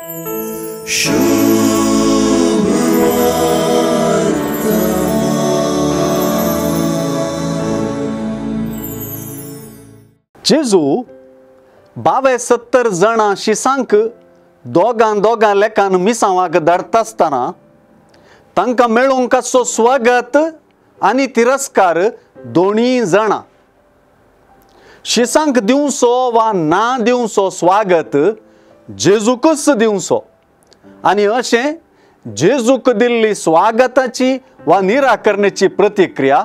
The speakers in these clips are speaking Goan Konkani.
जेजू 72 जाणां शिसांक दोगां दोगां लेखान मिसांवाक धाडटा आसतना तांकां मेळूंक आसचो स्वागत आनी तिरस्कार दोनूय जाणां. शिसांक दिवचो वा ना दिवचो स्वागत जेजूकच दिवचो आनी अशें जेजूक दिल्ली स्वागताची वा निराकरणेची प्रतिक्रिया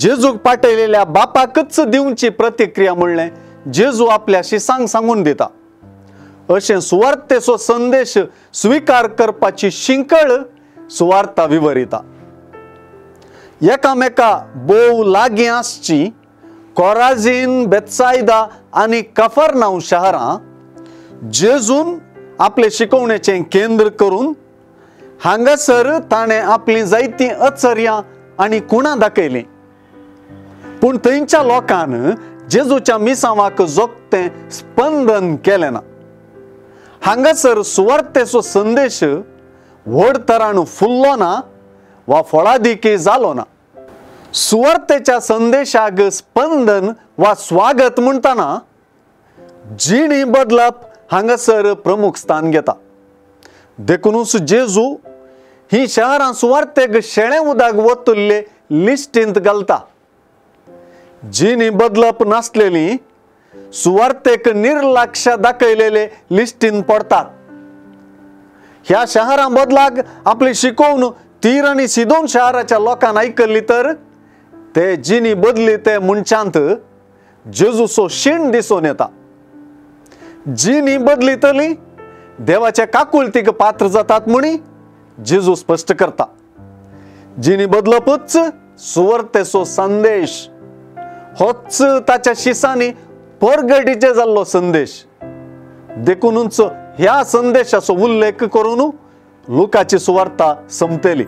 जेजूक पाठयलेल्या बापाकच दिवची प्रतिक्रिया म्हणलें जेजू आपल्या शिसांक सांगून दिता. अशें सुवार्तेचो संदेश स्विकार करपाची शिंकळ सुवार्ता विवरिता. एकामेका भोव लागीं आसची कोराझीन, बेत्सायदा आनी कफरनाव शहरां जेजून आपले शिकवणेचें केंद्र करून हांगासर ताणें आपलीं जायतीं अचर्यां आनी खुणां दाखयलीं. पूण थंयच्या लोकान जेजूच्या मिसांवाक जोगतें स्पंदन केलें ना. हांगासर सुवार्तेचो संदेश व्हड तरान फुल्लो ना वा फळादिकी जालो ना. सुवार्तेच्या संदेशाक स्पंदन वा स्वागत म्हणटना जिणी बदलप हांगासर प्रमुख स्थान घेता. देखुनूच जेजू ही शहरां सुवार्तेक शेळें उदक वतुल्ले लिस्टींत घालता. जिणी बदलप नासलेली सुवार्तेक निर्लक्ष दाखयलेले लिस्टीन पडतात. ह्या शहरां बदलाक आपली शिकोवन तीर आनी सिदोन शहराच्या लोकांक आयकल्ली तर ते जिणी बदली ते मनशांत जेजूचो शीण दिसून येता. जिणी बदलितली देवाच्या काकुळतीक पात्र जातात म्हणी जेजू स्पश्ट करता. जिणी बदलपूच सुवार्तेचो संदेश होच ताच्या शिसांनी परगटीचे जाल्लो संदेश. देखूनच ह्या संदेशाचो उल्लेख करून लुकाची सुवार्ता संपतली.